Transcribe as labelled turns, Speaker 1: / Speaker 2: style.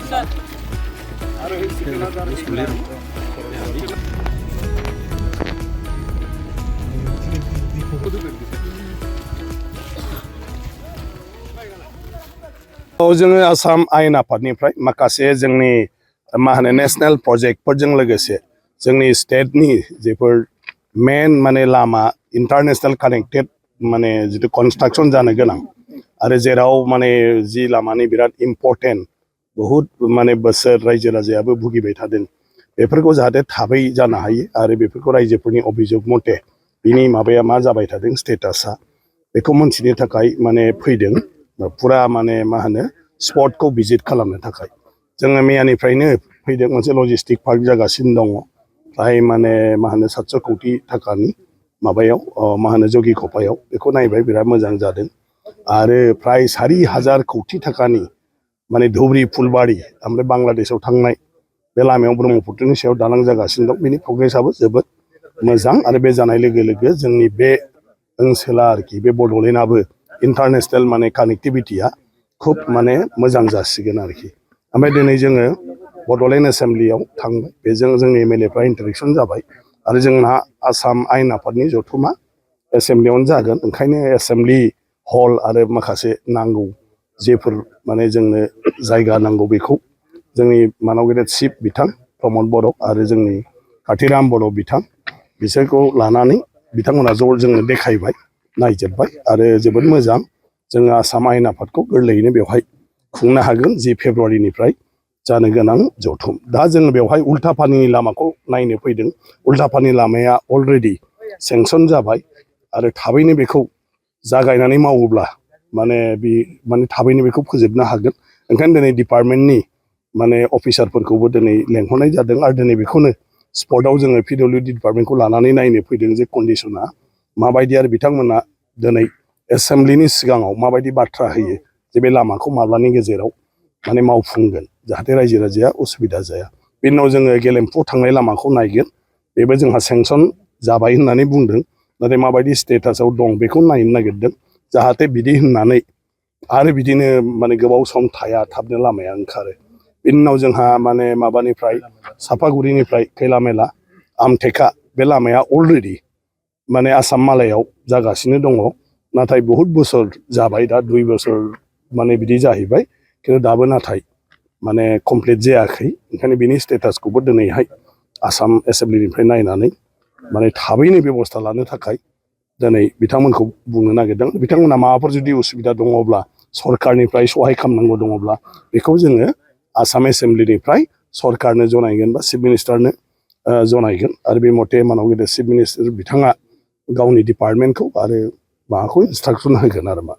Speaker 1: जोङो आसाम आयेन आफादनिफ्राय माखासे जोंनि मा होनो नेशनेल प्रजेक्टफोरजों लोगोसे जोंनि स्टेटनि जेफोर मेन माने लामा इन्टारनेशनेल कानेक्टेड माने जितु कनस्ट्राक्शन जानो गोनां आरो जेराव माने जि लामानि बिराद इम्पर्टेन्ट बहुद माने बोसोर रायजो राजायाबो भुगिबाय थादों बेफोरखौ जाहाथे थाबै जानो हायो आरो बेफोरखौ रायजोफोरनि अभियोग मथे बिनि माबाया मा जाबाय थादों स्टेटासा बेखौ मोनथिनो थाखाय माने फैदों पुरा माने मा होनो स्पटखौ भिजिट खालामनो थाखाय जोङो मैयानिफ्रायनो फैदों मोनसे लजिस्टिक पार्क जागासिनो दङ फ्राय माने मा होनो 700 कोटी थाखानि माबायाव मा होनो जगि खपायाव बेखौ नायबाय बिराद मोजां जादों आरो फ्राय 4,000 कोटी थाखानि माने धुबरी फुलबाड़ी ओमफ्राय बांलादेशआव थांनाय बे लामायाव ब्रह्मपुत्रनि सायाव दालां जागासिनो दं बिनि प्रग्रेसआबो जोबोद मोजां आरो बे जानाय लोगो लोगो जोंनि बे ओनसोला आरोखि बे बड'लेण्डआबो इन्टारनेशनेल माने कानेक्टिभिटिया खूब माने मोजां जासिगोन आरोखि ओमफ्राय दिनै जोङो बड'लेण्ड एसेम्ब्लियाव थांबाय बेजों जोंनि एमएलएफ्रा इन्टारेक्सन जाबाय आरो जोंना आसाम आयेन आफादनि जथुमा एसेम्ब्लियावनो जागोन ओंखायनो एसेम्ब्लि हल आरो माखासे नांगौ जेफोर माने जोंनो जायगा नांगौ बेखौ जोंनि मानाव गेदेर चिफ बिथां प्रमद बर' आरो जोंनि काथिराम बर' बिथां बिसोरखौ लानानै बिथांमोना ज' जोंनो देखायबाय नायजोब्बाय आरो जोबोद मोजां जोङो आसाम आयेन आफादखौ गोरलैयैनो बेवहाय खुंनो हागोन 10 फेब्रुवारिनिफ्राय जानो गोनां जथुम दा जोङो बेवहाय उल्टापानिनि लामाखौ नायनो फैदों उल्टापानि लामाया अलरेडि सेंसन जाबाय आरो थाबैनो बेखौ जागायनानै मावोब्ला माने थाबैनो बेखौ फोजोबनो हागोन ओंखायनो दिनै डिपार्टमेन्टनि माने अफिसारफोरखौबो दिनै लेंहरनाय जादों आरो दिनै बेखौनो स्पटआव जोङो पिडब्लिउडि डिपार्टमेन्टखौ लानानै नायनो फैदों जे कन्डिशना माबायदि आरो बिथांमोना दिनै एसेम्ब्लिनि सिगाङाव माबायदि बाथ्रा होयो जे बे लामाखौ माब्लानि गेजेराव माने मावफुंगोन जाहाथे रायजो राजाया उसुबिदा जाया बेनि उनाव जोङो गेलेमफु थांनाय लामाखौ नायगोन बेबो जोंहा सेंसन जाबाय होननानै बुंदों नाथाय माबायदि स्टेटासआव दं बेखौ नायनो नागिरदों जाहाथे बिदि होननानै आरो बिदिनो माने गोबाव सम थाया थाबनो लामाया ओंखारो बेनि उनाव जोंहा माने माबानिफ्राय सापागुरिनिफ्राय खैला मेला आमटेका बे लामाया अलरेडि माने आसाम मालायाव जागासिनो दङ नाथाय बहुत बोसोर जाबाय दा 2 बोसोर माने बिदि जाहैबाय खिन्थु दाबो नाथाय माने कमप्लिट जायाखै ओंखायनो बिनि स्टेटासखौबो दिनैहाय आसाम एसेम्ब्लिनिफ्राय नायनानै माने थाबैनो बेबस्था लानो थाखाय दिनै बिथांमोनखौ बुंनो नागिरदों बिथांमोना माबाफोर जुदि उसुबिदा दङब्ला सरकारनिफ्राय सहाय खालामनांगौ दङब्ला बेखौ जोङो आसाम एसेम्ब्लिनिफ्राय सरकारनो जनायगोन बा चिफ मिनिस्टारनो जनायगोन आरो बे मथे मानाव गेदेर चिफ मिनिस्टार बिथाङा गावनि डिपार्टमेन्टखौ आरो माबाखौ इन्सट्राक्सन होगोन आरो मा